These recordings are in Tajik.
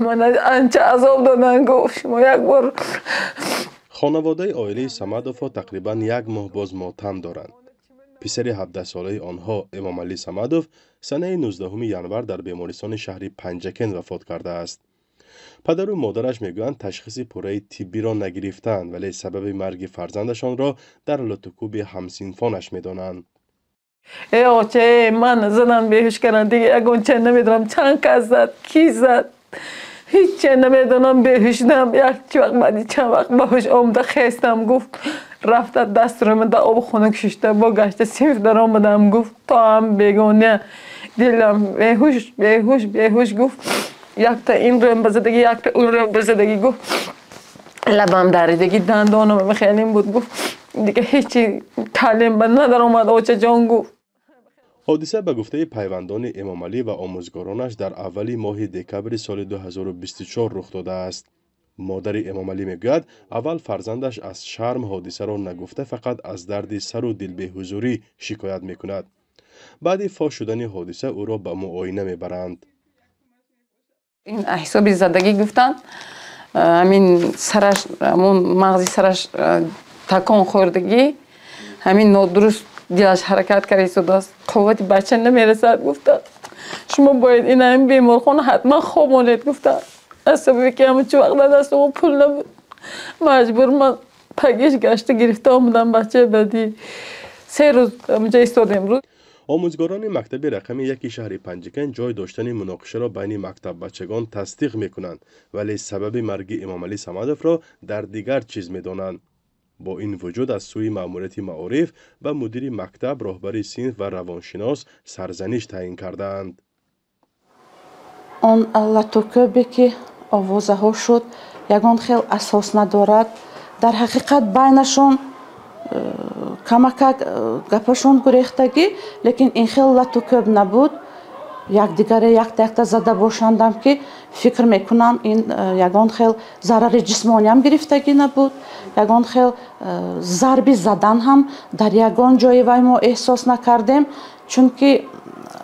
Ман анча азоб додан, гуфт, шумо як бор. Хонаводаи оилаи Самадовҳо тақрибан як моҳ боз мотам доранд. Писари 17-солаи онҳо, Эмомалӣ Самадов, санаи 19 январ дар бемористони шаҳри Панҷакент вафот кардааст. Падару модараш мегӯянд, ташхиси пурраи тиббиро нагирифтаанд, вале сабаби марги фарзандашонро дар латукӯби ҳамсинфонаш медонанд. Э, оче, ман задан, беҳуш кардам, дига ягонча намедонам, чанд кас зад, ки зад, ҳичча намедонам. Беҳушдам, як чи вақт, баъди чанд вақт ба ҳуш омада хестам, гуфт, рафта дастро да об хунук шишта, бо гашта синф даромадам, гуфт, то ҳам бегона дилам беҳуш, беҳуш, беҳуш, гуфт, якта ин рӯям ба задагӣ, якта он рӯям ба задагӣ, гуфт, лабам даридагӣ, дандонам хелим буд, гуфт, дига ҳечи таълим ба надаромад, очаҷон, гуфт. Ҳодиса, ба гуфтаи пайвандони Эмомалӣ ва омӯзгоронаш, дар аввали моҳи декабри соли 2024 рух додааст. Модари Эмомалӣ мегӯяд, аввал фарзандаш аз шарм ҳодисаро нагуфта, фақат аз дарди сару дилбеҳузурӣ шикоят мекунад. Баъди фош шудани ҳодиса ӯро ба муоина мебаранд. Ин ҳисоби задагӣ гуфтанд, ҳамин сараш, ҳамон мағзи сараш такон хӯрдагӣ, ҳамин нодуруст дилаш ҳаракат карда истодааст, қуввати бача намерасад, гуфта, шумо бояд ин ҳамин беморхона ҳатман хобонед, гуфта. Аз сабаби ки ҳамон чӣ вақт дар дастамо пул набуд, маҷбур ман пагиш гашта гирифта омадам бачаи. Баъди 3 рӯз ҳаминҷа истодем рӯз. Омӯзгорони мактаби рақами яки шаҳри Панҷакент ҷой доштани муноқишаро байни мактаббачагон тасдиқ мекунанд, вале сабаби марги Эмомалӣ Самадовро дар дигар чиз медонанд. Бо ин вуҷуд, аз сӯи маъмурияти маориф ба мудири мактаб, роҳбари синф ва равоншинос сарзаниш таъин кардаанд. Он латукӯбе ки овозаҳо шуд, ягон хел асос надорад. Дар ҳақиқат байнашон камакак гапашон гурехтагӣ, лекин ин хел латукӯб набуд. Якдигаре якта якта зада бошандам ки, фикр мекунам, ин ягон хел зарари ҷисмониам гирифтагӣ набуд, ягон хел зарби задан ҳам дар ягон ҷои вай мо эҳсос накардем, чунки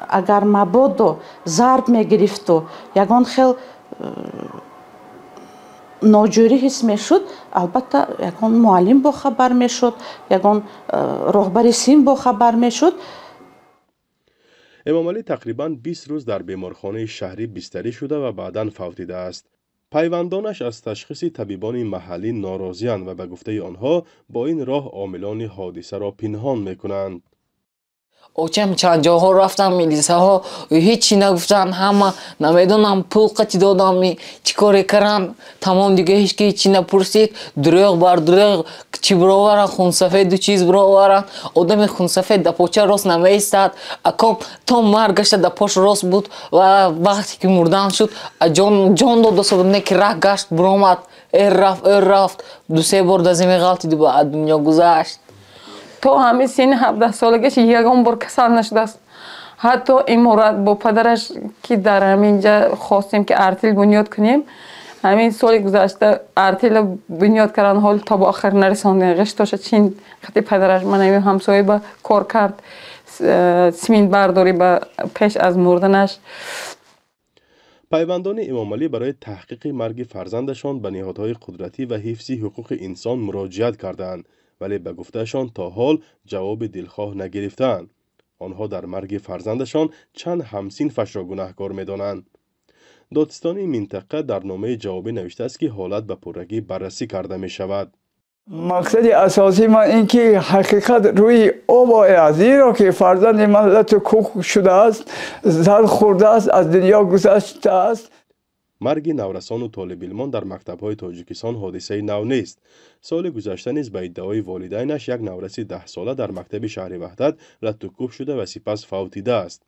агар мабодо зарб мегирифту ягон хел ноҷӯрӣ ҳис мешуд, албатта, ягон муаллим бохабар мешуд, ягон роҳбари синф бохабар мешуд. Эмомалӣ тақрибан 20 рӯз дар беморхонаи шаҳрӣ бистарӣ шуда ва баъдан фавтидааст. Пайвандонаш аз ташхиси табибони маҳаллӣ норозианд ва, ба гуфтаи онҳо, бо ин роҳ омилони ҳодисаро пинҳон мекунанд. Очам чанд ҷоҳо рафтам, милисаҳо ҳечи нагуфтанд. Ҳама намедонам, пул қати додам, чӣ коре каранд, тамом, дига ҳеч ки ҳечи напурсид. Дурӯғ бар дурӯғ чӣ бироваранд, хунсафеду чиз бироваранд. Одами хунсафед да поча рост намеистад. Аком то маргашта да пош рост буд ва вақте ки мурдан шуд, ҷон дода собуд, не ки раҳ гашт, биромад, эр рафт, эр рафт, дусе бор да земи ғалтиду ба дунё гузашт. То ҳамин синни 17-солагиш ягон бор касал нашудааст. Ҳатто иморат бо падараш, ки дар ҳаминҷа хостем, ки артил бунёд кунем, ҳамин соли гузашта артила бунёд кардан, ҳол то ба охир нарасондем. Ғиштоша чин хати падараш ман ҳамин ҳамсоя ба кор кард, симинбардорӣ ба пеш аз мурданаш. Пайвандони Эмомалӣ барои таҳқиқи марги фарзандашон ба ниҳодҳои қудратӣ ва ҳифзи ҳуқуқи инсон муроҷиат кардаанд, вале, ба гуфтаашон, то ҳол ҷавоби дилхоҳ нагирифтаанд. Онҳо дар марги фарзандашон чанд ҳамсинфашро гунаҳкор медонанд. Додситонии минтақа дар номаи ҷавобӣ навиштааст, ки ҳолат ба пуррагӣ баррасӣ карда мешавад. Мақсади асосии ман ин ки ҳақиқат рӯи об ояд, зеро ки фарзанди ман лату кӯб шудааст, зарб хӯрдааст, аз дунё гузаштааст. Марги наврасону толибилмон дар мактабҳои Тоҷикистон ҳодисаи нав нест. Соли гузашта низ, ба иддаои волидайнаш, як навраси 10-сола дар мактаби шаҳри Ваҳдат латукӯб шуда ва сипас фавтидааст.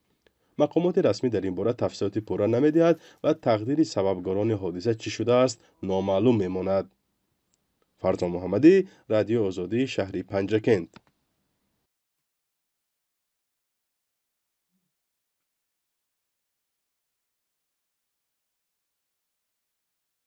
Мақомоти расмӣ дар ин бора тафсилоти пурра намедиҳад ва тақдири сабабгорони ҳодиса чӣ шудааст, номаълум мемонад. Фарзон Муҳаммадӣ, Радиои Озодӣ, шаҳри Панҷакент.